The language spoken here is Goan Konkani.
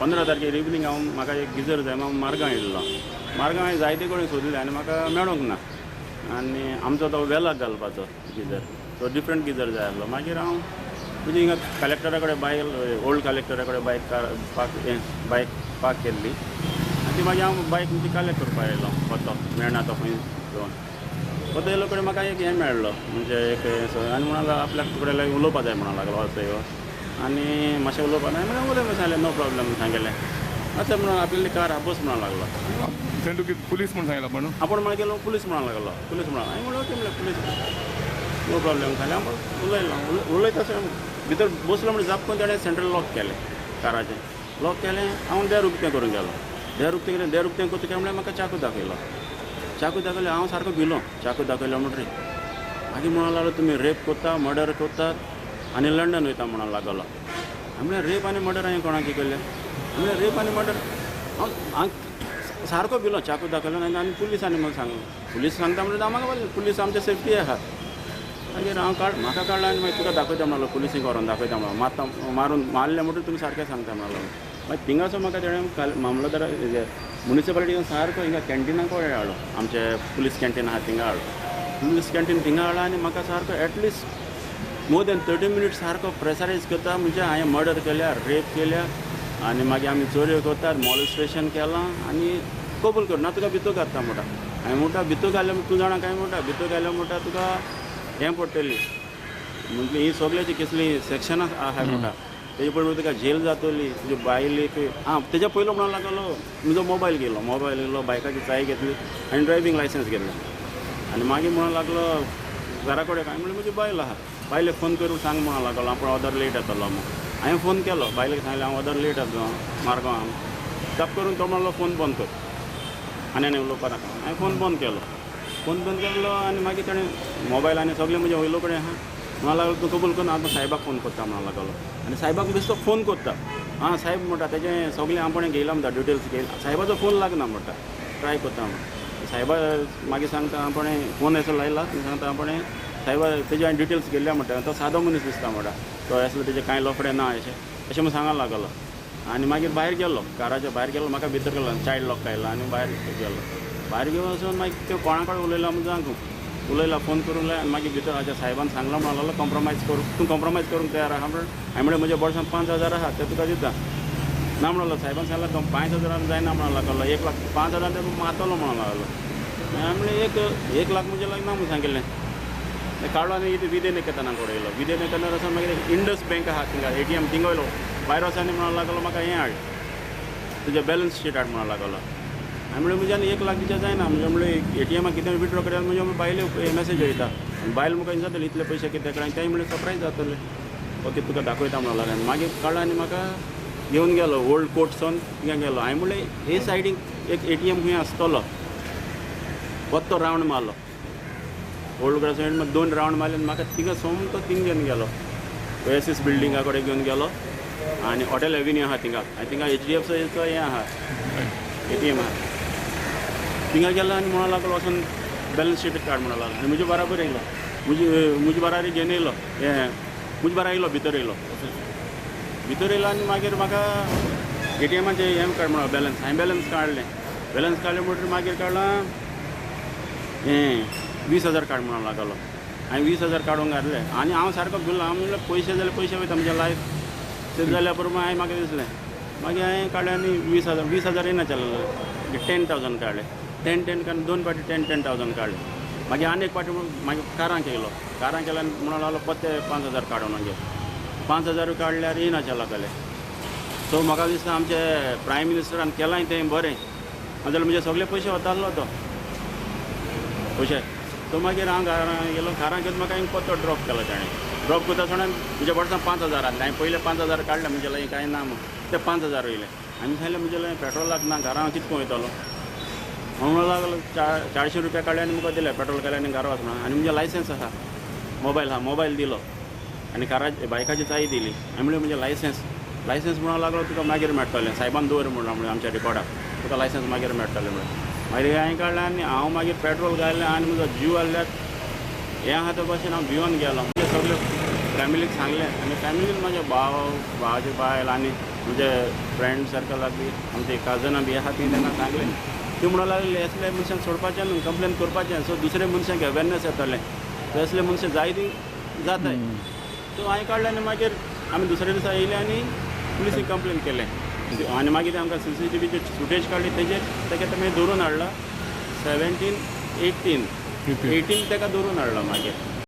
15 तारखेर इवनींग हांव म्हाका एक गिजर जाय हांव मार्गां येयल्लो. मार्गां हांवें जायते कडेन सोदले आनी म्हाका मेळोंक ना. आनी आमचो तो वेलाक घालपाचो गिजर, तो डिफरंट गिजर जाय आसलो. मागीर हांव म्हणजे हिंगा कलेक्टरा कडेन बायक, ओल्ड कलेक्टरा कडेन बायक कार पार्क बायक पार्क केल्ली आनी ती मागीर हांव बायक म्हणजे कलेक्ट करपाक आयलो. पत्तो मेळना तो खंय घेवन पत्तो येयलो कडेन म्हाका एक हें मेळ्ळो म्हणजे एक आनी म्हणून आपल्याक तुकडे लागीं उलोवपा जाय म्हणून लागलो असो ह्यो आनी मातशें उलोवपा जाय म्हणून उलय सांगलें नो प्रॉब्लम सांगलें. आतां म्हणून आपली कार बस म्हणून लागलो. थंय तुका पुलीस म्हूण सांगला पण आपण म्हणून गेलो पुलीस म्हणून लागलो. पुलीस म्हणून हांवें म्हणलें ओके म्हणलें पुलीस नो प्रॉब्लम सांगलें. हांव उलयलो उलयता आसतना भितर बसलो म्हणून जाप करून ताणें सेंट्रल लॉक केलें काराचें. लॉक केलें हांव देर उक्तें करून गेलो. देर उक्तें केलें, देर उक्तें करता काय म्हणल्यार म्हाका चाकू दाखयलो. चाकू दाखयलो हांव सारको भिलो. चाकू दाखयलो म्हणटरी मागीर म्हणून लागलो तुमी रेप करता, मर्डर करतात आनी लंडन वयता म्हणून लागलो. म्हणल्यार रेप आनी मर्डर हांवें कोणाक केलें? म्हणल्यार रेप आनी मर्डर हांव सारको भिलो. चाकू दाखयलो आनी पुलिसांनी म्हाका सांगलें. पुलीस सांगता म्हणल्यार म्हाका पुलीस आमच्या सेफ्टी आहा. मागीर हांव काड म्हाका काडला आनी मागीर तुका दाखयता म्हणलो पुलिसींक व्हरोन दाखयता म्हणलो. मारता मारून मारलें म्हणटूच तुमी सारकें सांगता म्हणलो. मागीर थिंगासो म्हाका तेणें मामलदार मुनिसिपालिटी सारको हिंगा कॅन्टिनाक हाडलो. आमचे पुलीस कॅन्टीन आहा थिंगा हाडलो. पुलीस कॅन्टीन थिंगा हाडलो आनी म्हाका सारको at least more than 30 minutes सारको प्रेशरायज करता. म्हणजे हांवें मर्डर केल्या, रेप केल्या आनी मागीर आमी चोरयो करतात, मॉलिस्ट्रेशन केलां आनी कबूल कर ना तुका भितर घालता म्हणटा. हांवें म्हणटा भितर घातल्या तूं जाणा काय म्हणटा भितर घातल्या म्हणटा तुका हें पडटली म्हणजे ही सगळ्याची कसली सेक्शनां आहा म्हणटा. तेजे पयलीं तुका जेल जातली तुजे बायलेक. आं तेज्या पयलो म्हणून लागलो म्हजो मोबायल गेलो. मोबायल गेलो, बायकाची चाय घेतली आनी ड्रायवींग लायसन्स घेतलें. आनी मागीर म्हणून लागलो घरा कडेन काय म्हणल्यार म्हजी बायल आहा, बायलेक फोन करून सांग म्हणून लागलो आपूण ऑर्डर लेट येतलो म्हूण. हांवें फोन केलो बायलेक सांगलें हांव ऑर्डर लेट येतलो मार्गांव हांव. ताप करून तो म्हणलो फोन बंद कर आनी आनी उलोवपा नाका. हांवें फोन बंद केलो. फोन बंद केलो आनी मागीर ताणें मोबायल आनी सगळें म्हजें वयलो कडेन आहा. म्हणून लागलो तूं कबूल करून हांव सायबाक फोन करता म्हणून लागलो. आनी सायबाक बेश्टो फोन करता. आं सायब म्हणटा तेजें सगळें आपूण घेयलां म्हणटा डिटेल्स घेयला. सायबाचो फोन लागना म्हणटा ट्राय करता म्हणून. सायबा मागीर सांगता आपूण फोन असो लायला आनी सांगता आपूण सायबा तेजे हांवें डिटेल्स घेयल्या म्हणटा. तो सादो मनीस दिसता म्हणटा तो असलो तेजें कांय लफडें ना अशें अशें म्हूण सांगूंक लागलो. आनी मागीर भायर गेलो काराच्या भायर गेलो. म्हाका भितर गेलो चायल्ड लॉक आयलो आनी भायर गेलो. भायर घेवन वचून मागीर त्यो कोणा कडेन उलयला म्हूण सांगू उलयला फोन करून लाय. आनी मागीर भितर आतां सायबान सांगलां म्हणून लागलो कॉम्प्रोमायज करूं तूं कॉम्प्रोमायज करूंक तयार आहा म्हणून. हांवें म्हणलें म्हज्या बोल्सान 5,000 आहा ते तुका दिता ना म्हणलो. सायबान सांगलां 5,000 जायना म्हणून लागलो. 1 लाख 5,000 ते मारतलो म्हणून लागलो. हांवें म्हणलें 1 लाख म्हजें लागना म्हूण सांगिल्लें. काडलो आनी विद्यानिकेतना कडेन येयलो. विद्यानिकेतना वचून मागीर इंडस बँक आहा थिंगा ATM थिंगा वयलो. भायर वचून आनी म्हणून लागलो म्हाका हें हाड तुजें बॅलन्स शीट हाड म्हणून लागलो. हांवें म्हणलें म्हज्यान 1 लाख दिवचें जायना. म्हणजे म्हणलें ATM कितें विड्रॉ केल्यार म्हज्या बायले मॅसेज वयता आनी बायल म्हाका जातली इतले पयशे कितें कडेन तें म्हणलें सरप्रायज जातलें. ओके तुका दाखयता म्हणून लागलें. मागीर काडलो आनी म्हाका घेवन गेलो ओल्ड कोर्टसून थिंगा गेलो. हांवें म्हणलें हे सायडीक एक ATM खंय आसतलो. पत्तो रावंड मारलो ओल्ड कोर्ट सायडीन 2 रावंड मारले आनी म्हाका थिंगा सोमतो थिंग घेवन गेलो. ओएसिस बिल्डिंगा कडेन घेवन गेलो आनी हॉटेल एव्हेन्यू आहा थिंगा आनी थिंगा HDFCचो हें आहा ATM आहा. थिंगा गेलो आनी म्हणून लागलो वचून बॅलन्स शीट काड म्हणून लागलो. आनी म्हजे बराबर येयलो म्हजे बराबर घेवन येयलो हें म्हजे बराबर येयलो भितर येयलो भितर येयलो आनी मागीर म्हाका ATMाचें हें काड म्हणून बॅलन्स. हांवें बॅलन्स काडलें. बॅलन्स काडलें म्हणटकीर मागीर काडलां हें 20,000 काड म्हणून लागलो. हांवें 20,000 काडूंक घातले आनी हांव सारको भिलो. हांव म्हणलें पयशे जाल्यार पयशे वयता म्हज्या लायफ ते जाल्या प्रमाण हांवें म्हाका दिसलें. मागीर हांवें काडलें आनी 20,000 येना चलले 10,000 काडले. 10 10 काडून 2 फावटी 10 10,000 काडले. मागीर आनी एक फावटी मागीर कारांक येयलो. कारांक येयलो आनी म्हणून लागलो पत्ते 5,000 काडून मागीर 5,000 काडल्यार येना लागले. सो म्हाका दिसता आमचे प्रायम मिनिस्टरान केलां तें बरें नाजाल्यार म्हजे सगळे पयशे वतालो तो पयशे. सो मागीर हांव घरा गेलो. घरांत घेवन म्हाका एक पत्तो ड्रॉप केलो ताणें. ड्रॉप करता आसतना म्हज्या बोल्सान 5,000 आसले. हांवें पयले 5,000 काडले म्हजे लागीं कांय ना म्हूण ते 5,000 वयले. आनी सांगलें म्हजे लागीं पेट्रोलाक ना घरा हांव कितें वयतलो म्हणून लागलो. 400 रुपया काडले आनी म्हाका दिले पेट्रोल काडलें आनी घरा वच म्हणून. आनी म्हजें लायसन्स आसा मोबायल आहा मोबायल दिलो आनी कारा बायकाची चाय दिली. हांवें म्हणलें म्हजें लायसन्स म्हणून लागलो तुका मागीर मेळटलें सायबान दवर म्हणून म्हणलें आमच्या रिकॉर्डाक तुका लायसन्स मागीर मेळटलें म्हणलें. मागीर हांवें काडलें आनी हांव मागीर पेट्रोल घालें आनी म्हजो जीव आहल्यार हें आहा ते भाशेन हांव भिवन गेलो. म्हणजे सगळे फॅमिलीक सांगलें आनी फॅमिलीन म्हाज्या भाव, भावाची बायल आनी म्हजे फ्रेंड सर्कलाक बी आमचे कजनां बी आसा ती तांकां सांगलें. ती म्हणून लागली असले मनशांक सोडपाचें न्हू, कंप्लेन करपाचें, सो दुसरे मनशांक अवेरनस येतलें. सो असले मनशां जायतीं जाताय. सो हांवें काडलें आनी मागीर आमी दुसऱ्या दिसा येयले आनी पुलिसीक कंप्लेन केलें आनी मागीर ते आमकां सीसीटीव्हीचे फुटेज काडली, तेजेर तेका मागीर धरून हाडला. 17 18 18 ताका धरून हाडलो मागीर.